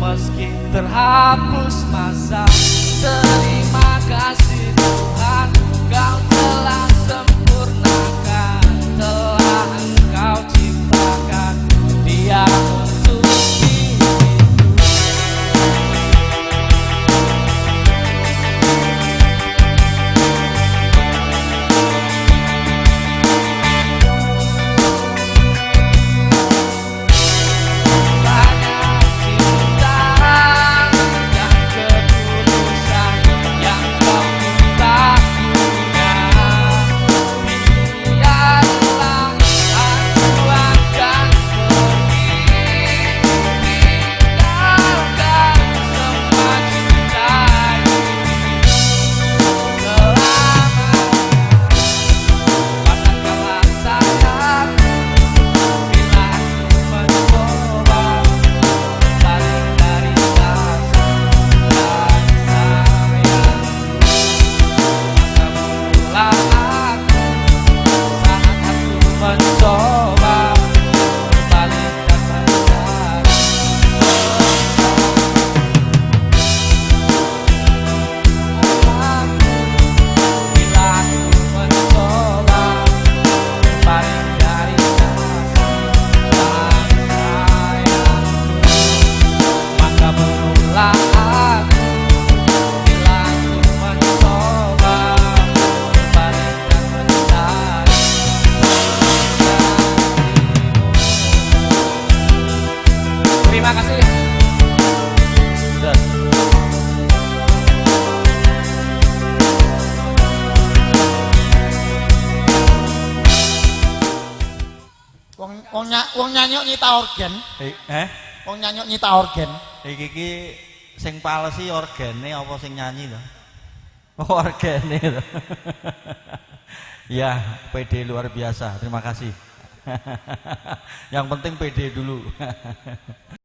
Meski terhapus masa. Terima kasih Tuhan, Kau telah sempurnakan, telah Engkau ciptakan dia untuk diriku. Banyak cinta dan ketulusan yang kau minta punya. Biarlah aku akan pergi, tinggalkan semua cinta ini selamanya. Patahkanlah sayapku bila aku mencoba berpaling dari kasih dan sayangku. Maka bodohlah aku saat aku mencoba berpaling dan mencari. Aku bila aku mencoba berpaling dari kasih dan sayangku. Maka bodohlah aku bila aku mencoba berpaling dan mencari penggantimu. Terima kasih. Sudah. Wong nyanyi nyita organ. Eh? Wong nyanyi nyita organ. Iki iki sing palesi organe apa sing nyanyi to? Oh, organe to. Ya, PD luar biasa. Terima kasih. Yang penting PD dulu.